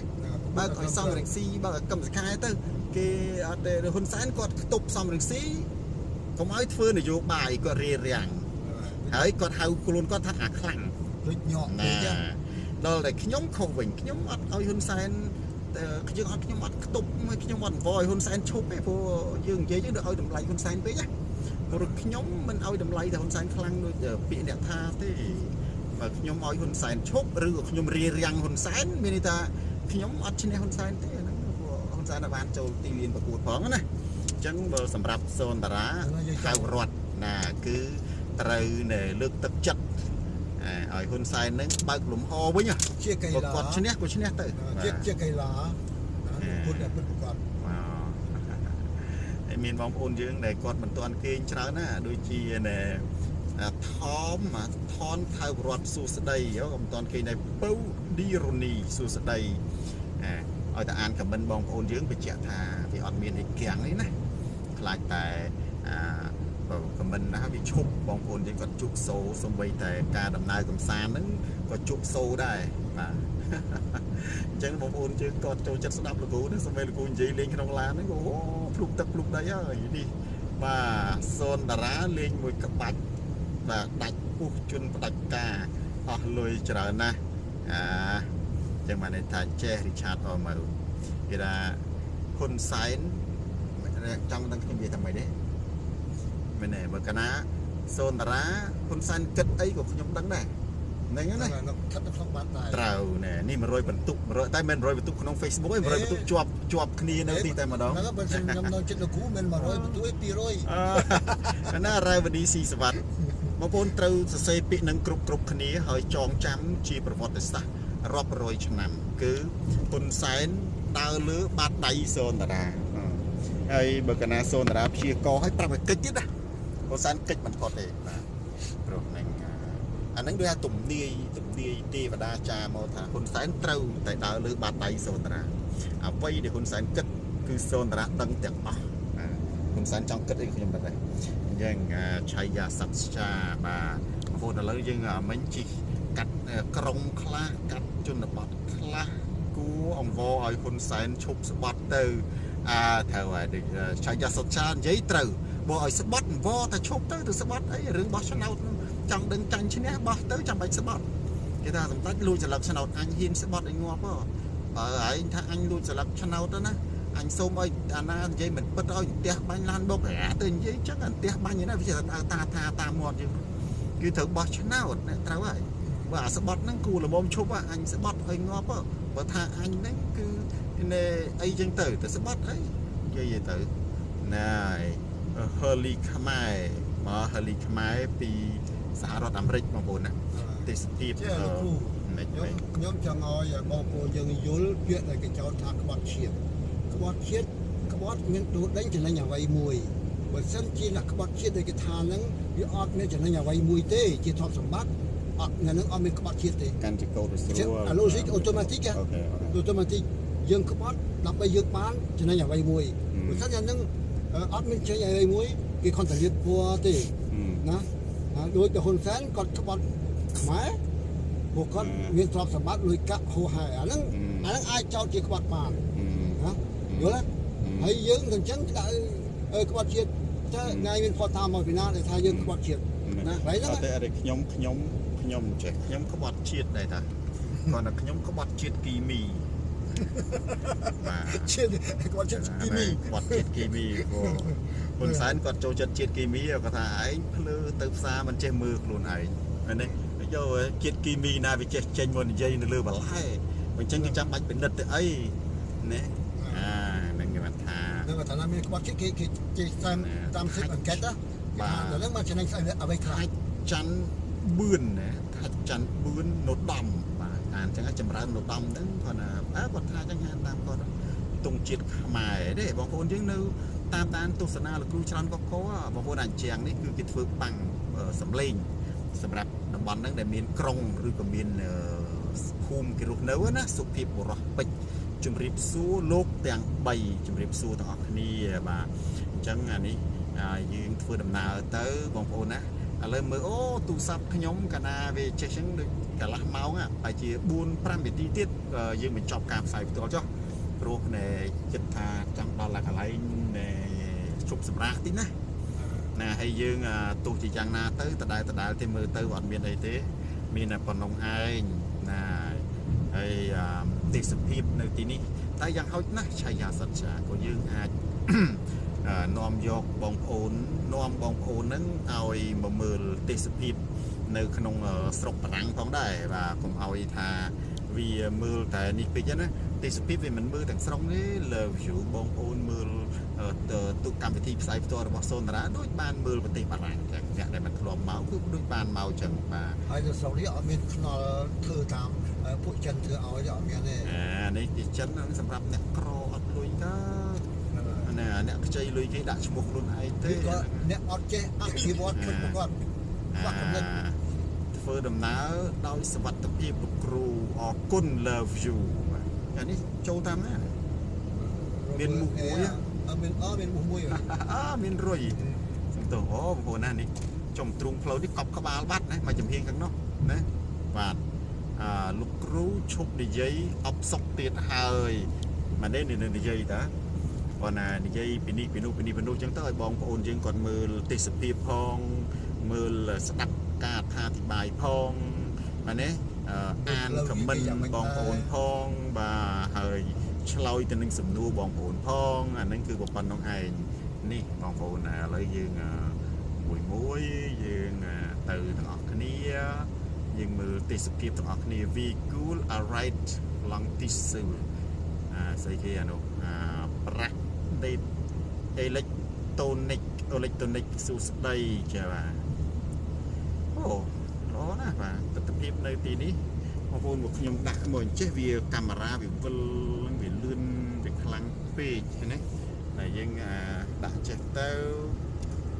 បើកឲ្យសំរងស៊ីបើកឲ្យកឹមសខែទៅគេអត់ទេហ៊ុនសែនគាត់ខ្ទប់សំរងស៊ីកុំឲ្យធ្វើនយោបាយគាត់រារាំងហើយគាត់ហៅខ្លួនគាត់ថាអាខ្លាំងដូចញក់ពេកដល់តែខ្ញុំខុសវិញខ្ញុំអត់ឲ្យហ៊ុនសែនយើងអត់ខ្ញុំអត់ខ្ទប់ខ្ញុំអត់អង្វរឲ្យហ៊ុនសែនឈប់ទេព្រោះយើងនិយាយយើងដូចឲ្យតម្លៃហ៊ុនសែនពេកណាព្រោះខ្ញុំមិនឲ្យតម្លៃតែហ៊ុនសែនខ្លាំងដូចពាក្យអ្នកថាទេបើខ្ញុំឲ្យហ៊ុនសែនឈប់ឬក៏ខ្ញុំរារាំងហ៊ុនសែនមានន័យថាខ្ញុំអត់ឈ្នះហ៊ុនសែនទេហ្នឹងព្រោះហ៊ុនសែនបានចូលទីលានប្រកួតផងណាអញ្ចឹងបើសម្រាប់សូនតារាហៅរត់ណាគឺត្រូវលើកទឹកចិត្តឲ្យហ៊ុនសែននឹងបើកលំហវិញជាកីឡាគាត់ឈ្នះក៏ឈ្នះទៅជាកីឡាពុទ្ធពិតប្រកបហើយមានបងប្អូនយើងដែលគាត់មិនទាន់គេងច្រើនណាដូចជាណែថមថនថៅរតសួស្ដីក៏មិនទាន់គេងដែរពៅឌីរ៉ូនីសួស្ដីឲ្យតែអានខមមិនបងប្អូនយើងបញ្ជាក់ថាវាអត់មានអីគាំងទេណាខ្លាចតែខមមិនណាវាឈប់បងប្អូនយើងគាត់ជក់សូសំបីតែការដំណើរកំសាន្តហ្នឹងក៏ជក់សូដែរបាទអញ្ចឹងបងប្អូនយើងគាត់ចូលចិត្តស្ដាប់លោកគ្រូហ្នឹងសំបីលោកគ្រូនិយាយលេងក្នុងឡានហ្នឹងអូភ្លុកទឹកភ្លុកដីហើយនេះបាទសូនតារាលេងមួយក្បាច់បាទដាច់ពុះជនផ្ដាច់ការអស់លុយច្រើនណាស់អាចឹងបានន័យថាចេះរីឆាតអមៅគេថាហ៊ុនសែនចង់ដឹងខ្ញុំនិយាយថាម៉េចទេមែនទេបើកាលណាសូនតារាហ៊ុនសែនគិតអីក៏ខ្ញុំដឹងដែរហ្នឹងណាស្ថិតនៅក្នុងបាតដែរត្រូវណែនេះ100បន្ទុក100តែមិន100បន្ទុកក្នុង Facebook ឯង100បន្ទុកជាប់គ្នានៅទីតែម្ដងហ្នឹងបើខ្ញុំនៅចិត្តលោកគ្រូមិន100បន្ទុកឯង200 ណារ៉ាវឌីស៊ីសវត្តបងប្អូនត្រូវសរសេរពាក្យនឹងគ្រប់គ្នាហើយចងចាំជាប្រវត្តិសាស្ត្ររាប់រយឆ្នាំគឺហ៊ុនសែនដើរលើបាតដៃសូនតារាហើយបើកណាសូនតារាព្យាករឲ្យប្រាប់ឲ្យកិច្ចទៀតណាហ៊ុនសែនកិច្ចមិនផុតទេបាទព្រោះហ្នឹង អាហ្នឹងដូចថាទំនាយទេវតាចាមកថាហ៊ុនសែនត្រូវតែដើរលើបាតដៃសូនតារាអ្វីដែលហ៊ុនសែនគិតគឺសូនតារាដឹងទាំងអស់បាទហ៊ុនសែនចង់គិតអីខ្ញុំដឹងដែរអញ្ចឹងឆៃយាសត្យាបាទបងប្អូនឥឡូវយើងមិញជីកាត់ក្រុងខ្លះកាត់ជនបទខ្លះគួអង្វរឲ្យហ៊ុនសែនឈប់ស្បត់ទៅអាត្រូវហើយដូចឆៃយាសត្យានិយាយត្រូវបើឲ្យស្បត់អង្វរតែឈប់ទៅស្បត់អីរឿងបោះឆ្នោតចង់ដឹងចាញ់ឈ្នះបោះទៅចាំបាច់ស្បត់គេថាសម្ដេចលួចស្លឹកឆ្នោតអញហ៊ានស្បត់ឲ្យងាប់ហ៎បើឯងថាអញលួចស្លឹកឆ្នោតទៅណាអញសូមឲ្យអាណានិយាយមិនពិតឲ្យផ្ទះបាញ់ឡានបុកអាទៅនិយាយចឹងអាផ្ទះបាញ់ណាវាដើរតាថាតាមមាត់យើងគឺត្រូវបោះឆ្នោតត្រូវហើយបើអាស្បត់ហ្នឹងគួរល្មមឈប់អញស្បត់ឲ្យងាប់បើថាអញហ្នឹងគឺអីចឹងទៅទៅស្បត់អីនិយាយទៅណាយ Hurley ខ្មែរមក Hurley ខ្មែរពីសហរដ្ឋអាមេរិកបងប្អូនណាទេសភាពខ្ញុំចង់ឲ្យបងប្អូនយើងយល់ពាក្យដែលគេចោទថាក្បត់ជាតិក្បត់ជាតិក្បត់មានទូដេញចំណេញអ្វីមួយបើសិនជាអ្នកក្បត់ជាតិដែលគេថាហ្នឹងវាអត់មានចំណេញអ្វីមួយទេជាទ្រព្យសម្បត្តិអត់នៅនឹងអត់មានក្បត់ជាតិទេកាន់ជាកូដស្រួលអា logic automatic automatic យើងក្បត់ដើម្បីយើងបានចំណេញអ្វីមួយបើសិនជានឹងអត់មានចំណេញអ្វីមួយគេខំតែលៀបពណ៌ទេណាដូចតែហ៊ុនសែនគាត់ក្បត់ខ្មែរពួកគាត់មានទ្រព្យសម្បត្តិលុយកាក់ហូរហែអាហ្នឹងអាចចោទជាក្បត់បានណាយល់ទេហើយយើងក៏អញ្ចឹងដាក់ក្បត់ជាតិតើថ្ងៃមានផតតាមមកពីណាដែលថាយើងក្បត់ជាតិណាហើយហ្នឹងតែអរិខ្ញុំខ្ញុំខ្ញុំចេះខ្ញុំក្បត់ជាតិដែរតាគាត់ថាខ្ញុំក្បត់ជាតិគីមីបាទជាតិក្បត់ជាតិគីមីក្បត់ជាតិគីមីព្រោះហ៊ុនសែនគាត់ចូលចិត្តជាតិគីមីគាត់ថាឯងភ្លើទៅផ្សារមិនចេះមើលខ្លួនឯងមែនទេយកជាតិគីមីណាវាចេះចេញមកនិយាយនៅលើបន្លែអញ្ចឹងគេចាំបាច់ពិនិត្យទៅអីណាអានឹងគេបានថានឹងគាត់ថាមានក្បត់ជាតិគេគេតាមសិទ្ធិអង្កេតណាបាទដល់ហ្នឹងមកចំណេញស្អីអ្វីខ្លះច័ន្ទបឿនណាថាច័ន្ទបឿននដំបាទអានអញ្ចឹងចម្រើននដំហ្នឹងគាត់ថាអើគាត់ថាអញ្ចឹងហានតាមគាត់ទងជាតិខ្មែរទេបងប្អូនយើងនៅតាមដានទស្សនាលោកគ្រូច្រើនកកបងប្អូនអញ្ចឹងនេះគឺគេធ្វើបាំងសំឡេងសម្រាប់តំបន់ហ្នឹងដែលមានក្រុងឬក៏មានភូមិគេរស់នៅណាសុភាពបុរសពេជ្រជំរាបសួរលោកទាំង3ជំរាបសួរទាំងអស់គ្នាបាទអញ្ចឹងអានេះយើងធ្វើដំណើរទៅបងប្អូនណាឥឡូវមើលអូទូរស័ព្ទខ្ញុំកាលណាវាចេះចឹងដូចកន្លះម៉ោងបែរជា4 5នាទីទៀតយើងបញ្ចប់ការផ្សាយផ្ទាល់ចុះព្រោះណែគិតថាចង់ដល់កន្លែងណែជប់សម្រាកតិចណាណាហើយយើងទោះជាយ៉ាងណាទៅដដែលទេមើលទៅអត់មានអីទេមានតែប៉ុណ្ណឹងឯងណាហើយទេសភាពនៅទីនេះតែយ៉ាងហោចណាស់ឆៃយាសត្យាក៏យើងអាចនាំយកបងប្អូននាំបងប្អូនហ្នឹងឲ្យមកមើលទេសភាពនៅក្នុងស្រុកបារាំងផងដែរបាទកុំឲ្យថាវាមើលតែនេះពេកណាទេសភាពវាមិនមើលទាំងស្រុងទេ love you បងប្អូនមើលទូកម្មវិធីផ្សាយផ្ទាល់របស់សូនតារាដូចបានមើលប្រទេសបារាំងចឹងអ្នកដែលមិនធ្លាប់មកគឺដូចបានមកចឹងបាទហើយនៅស្រុកនេះអត់មានខ្នល់ធ្វើតាមពួកចិនធ្វើឲ្យអត់មានទេអានេះទីចិនហ្នឹងសម្រាប់អ្នកក្រអត់លុយតើណាអ្នកខ្ចីលុយគេដាក់ឈ្មោះខ្លួនឯងទេគាត់អ្នកអត់ចេះអភិវឌ្ឍខ្លួនគាត់បាក់កំណត់ធ្វើដំណើរដោយសុវត្ថិភាពលោកគ្រូអរគុណ love you អានេះចូលតាមណាមានមុខមួយអត់មានអមានមុខមួយអើមានរុយសំទោសអូបងប្អូនណានេះចំទ្រូងផ្លូវនេះកប់ក្បាលបាត់ណាមកចំហៀងខាងនោះណាបាទអាលោកគ្រូឈប់និយាយអបសុកទៀតហើយមិនទេនិយាយតាគាត់ណានិយាយពីនេះពីនោះពីនេះពីនោះចឹងទៅឲ្យបងប្អូនយើងគាត់មើលទេសភាពផងមើលស្ដាប់ការអត្ថាធិប្បាយផងបាទនេះអានខមមិនបងប្អូនផងបាទហើយឆ្លើយទៅនឹងសំណួរបងប្អូនផងអាហ្នឹងគឺប៉ុណ្ណឹងឯងនេះបងប្អូនឥឡូវយើងមួយយើងទៅទាំងអស់គ្នាយើងមើលទេសភាពទាំងអស់គ្នា We cool alright ឡង់ទីស៊ូអាស្អីគេអានោះអាប្រាក់ដេតអេឡិចតូនិកអេឡិចតូនិកសួស្ដីចាបាទអូល្អណាស់បាទទស្សនភាពនៅទីនេះបងប្អូនមកខ្ញុំដាក់មកអញ្ចេះវាកាមេរ៉ាវាវិលវាលឿនវាខ្លាំងពេកណាតែយើងដាក់ចេះទៅ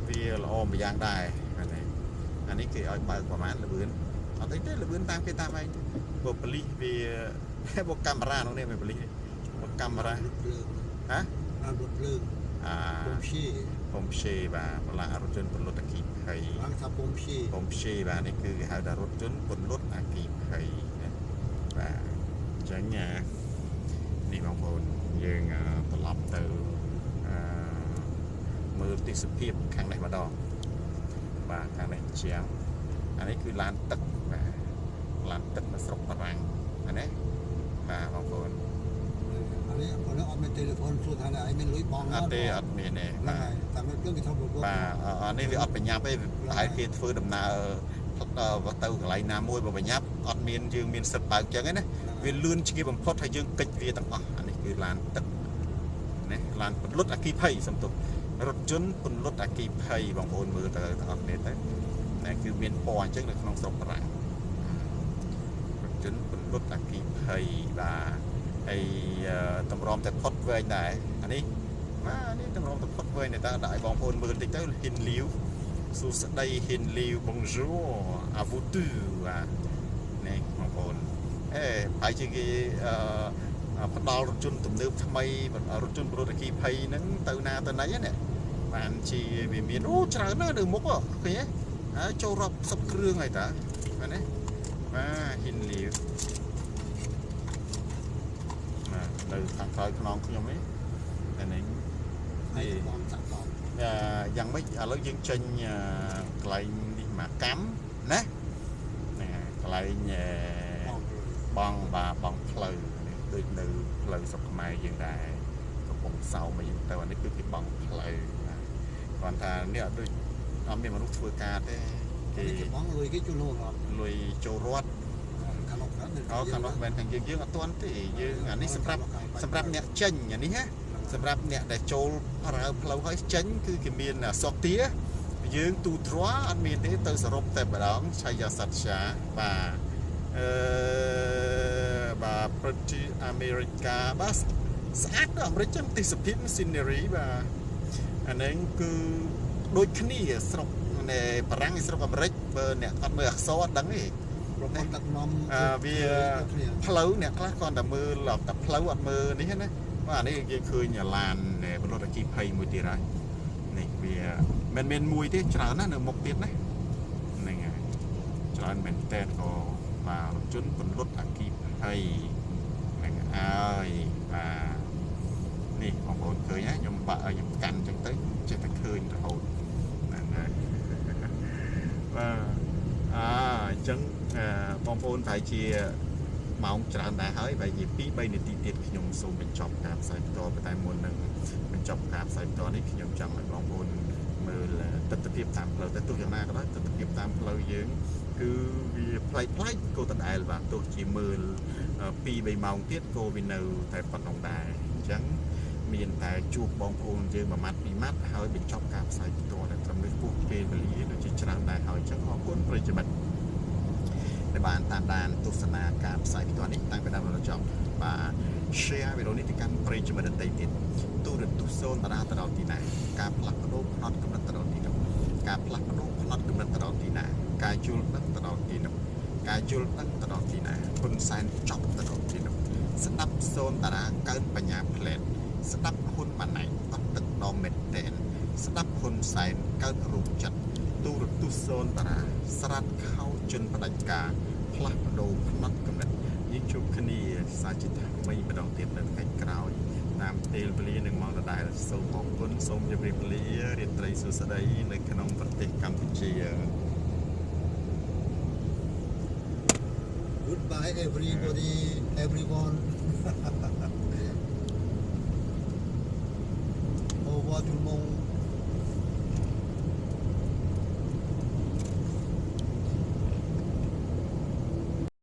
វាល្អមួយយ៉ាងដែរបាទអានេះគេឲ្យបើកប្រហែលលឿន អត់អីទេលឿនតាមគេតាមឯងបើប៉ូលីសវាបើកាមេរ៉ានោះនេះមិនប៉ូលីសបើកាមេរ៉ាហ៎រថភ្លើងអាពំព្យេបាទបន្លាករថយន្តពន្លត់អគ្គីភ័យបានថាពំព្យេបាទនេះគឺគេហៅថារថយន្តពន្លត់អគ្គីភ័យណាបាទអញ្ចឹងនេះបងប្អូនយើងត្រឡប់ទៅមើលទេសភាពខាងនេះម្ដងបាទខាងនេះជាងអានេះគឺឡានទឹកបាទឡានទឹកនៅស្រុកបារាំងអានេះបាទបងប្អូនអានេះបងអត់មានទូរស័ព្ទសួរថាឯងមានលុយបងអត់ទេអត់មានទេបាទតែមានគ្រឿងគេធ្វើបាទអានេះវាអត់ប្រញាប់ទេប្រហែលគេធ្វើដំណើរទៅកន្លែងណាមួយបើប្រញាប់អត់មានយើងមានសិទ្ធបើកចឹងឯណាវាលឿនជាងបំផុតហើយយើងកិច្ចវាទាំងអស់អានេះគឺឡានទឹកណាឡានពន្លត់អគ្គីភ័យសំទោសរថយន្តពន្លត់អគ្គីភ័យបងប្អូនមើលទៅទាំងអស់គ្នាទៅណាគឺមានពណ៌អញ្ចឹងនៅក្នុងស្រុកបារាំងរថយន្តពន្លត់អគ្គីភ័យបាទហើយតម្រាំតែផុតវែងដែរអានេះបាទនេះតម្រាំតែផុតវែងតែដាក់ឲ្យបងប្អូនមើលតិចទៅហ៊ិនលាវសួស្តីហ៊ិនលាវ Bonjour à vous tous បាទនេះបងប្អូនអេហើយជាគេផ្ដល់រថយន្តទំនើបថ្មីរថយន្តពន្លត់អគ្គីភ័យហ្នឹងទៅណាទៅណីហ្នឹងបានជាវាមានអូច្រើនណាស់នៅមុខឃើញទេហើយចូលរាប់សិបគ្រឿងហើយតាបាទណាបាទហ៊ិនលាវបាទនៅខាងក្រោយខ្នងខ្ញុំនេះតែនេះហើយបងចាក់បងយ៉ាងម៉េចឥឡូវយើងចេញកន្លែងនេះមកកម្មណាហ្នឹងកន្លែងបងបាទបងផ្លូវនេះដូចនៅផ្លូវស្រុកខ្មែរយើងដែរកំពង់សោមអីទៅអានេះគឺគេបងផ្លូវបាទគ្រាន់ថានេះអត់ដូចអត់មានមនុស្សធ្វើការទេគេបងលុយគេចូលរដ្ឋលុយចូលរដ្ឋខាងនោះអូខាងនោះមិនខាងយើងអត់ទាន់ទេយើងអានេះសម្រាប់អ្នកចេញអានេះណាសម្រាប់អ្នកដែលចូលប្រើផ្លូវហើយចេញគឺគេមានសកទាយើងទូទ្រាអត់មានទេទៅសរុបតែម្ដងឆាយាសត្យាបាទបាទប្រទេសអាមេរិកាបាទស្អាតដល់អាមេរិកចឹងទេសភាព scenery បាទអានេះគឺដូចគ្នាស្រុកនៃបារាំងស្រុកអាមេរិកបើអ្នកអត់មើលអក្សរអត់ដឹងទេប្រព័ន្ធដឹកនាំវាផ្លូវអ្នកខ្លះគ្រាន់តែមើលតែផ្លូវអត់មើលនេះណាបាទនេះយើងឃើញឡានបលត់អគ្គីភ័យមួយទៀតហើយនេះវាមិនមានមួយទេច្រើនណាស់នៅមុខទៀតណាហ្នឹងហើយច្រើនមែនតើក៏បាទរថយន្តពន្លត់អគ្គីភ័យហ្នឹងហើយបាទនេះបងប្អូនឃើញហើយខ្ញុំបាក់ខ្ញុំកាន់អញ្ចឹងទៅចេះតែឃើញរហូតហ្នឹងហើយបាទអញ្ចឹងបងប្អូនប្រហែលជាម៉ោងច្រើនដែរហើយប្រហែលជា2 3នាទីទៀតខ្ញុំសូមបញ្ចប់ការផ្សាយបន្តប៉ុន្តែមុននឹងបញ្ចប់ការផ្សាយបន្តនេះខ្ញុំចង់ឲ្យបងប្អូនមើលទិដ្ឋភាពតាមផ្លូវតែទោះយ៉ាងណាក៏ដោយទិដ្ឋភាពតាមផ្លូវយើងគឺវាប្លែកក៏ដដែលបាទទោះជាមើល2 3ម៉ោងទៀតក៏វានៅតែប៉ុណ្ណឹងដែរអញ្ចឹងមានតែជួបបងប្អូនយើងមួយម៉ាត់ពីរម៉ាត់ហើយបញ្ចប់ការផ្សាយបន្តតែត្រឹមនេះពោះពេលវេលាដូចជាច្រើនដែរហើយអញ្ចឹងអរគុណប្រិយមិត្តដែលបានតាមដានទស្សនាការផ្សាយផ្ទាល់នេះតាំងពីដើមដល់ចប់បាទ share វីដេអូនេះទៅកាន់ប្រិយមិត្តដទៃទៀតទូរទស្សន៍សូនតារាទៅដល់ទីណាការផ្លាស់ប្ដូរផ្នត់គំនិតទៅដល់ទីនោះការផ្លាស់ប្ដូរផ្នត់គំនិតទៅដល់ទីណាការយល់ដឹងទៅដល់ទីនោះការយល់ដឹងទៅដល់ទីណាហ៊ុនសែនចប់ទៅដល់ទីនោះស្ដាប់សូនតារាកើនបញ្ញាផ្លែតស្ដាប់ហ៊ុនម៉ាណែតអត់ទឹកដមមែនតែនស្ដាប់ហ៊ុនសែនកើតរូបចិត្តទូរទស្សន៍សូនតារាស្រាតខោជនផ្ដាច់ការផ្លាស់ប្ដូរផ្នត់គំនិតយើងជួបគ្នាសាជាថ្មីម្ដងទៀតនៅថ្ងៃក្រោយតាមពេលវេលានិងម៉ោងដដែលសូមអរគុណសូមជម្រាបលារាត្រីសួស្តីនៅក្នុងប្រទេសកម្ពុជា Goodbye everybody everyone Au revoir tout le monde.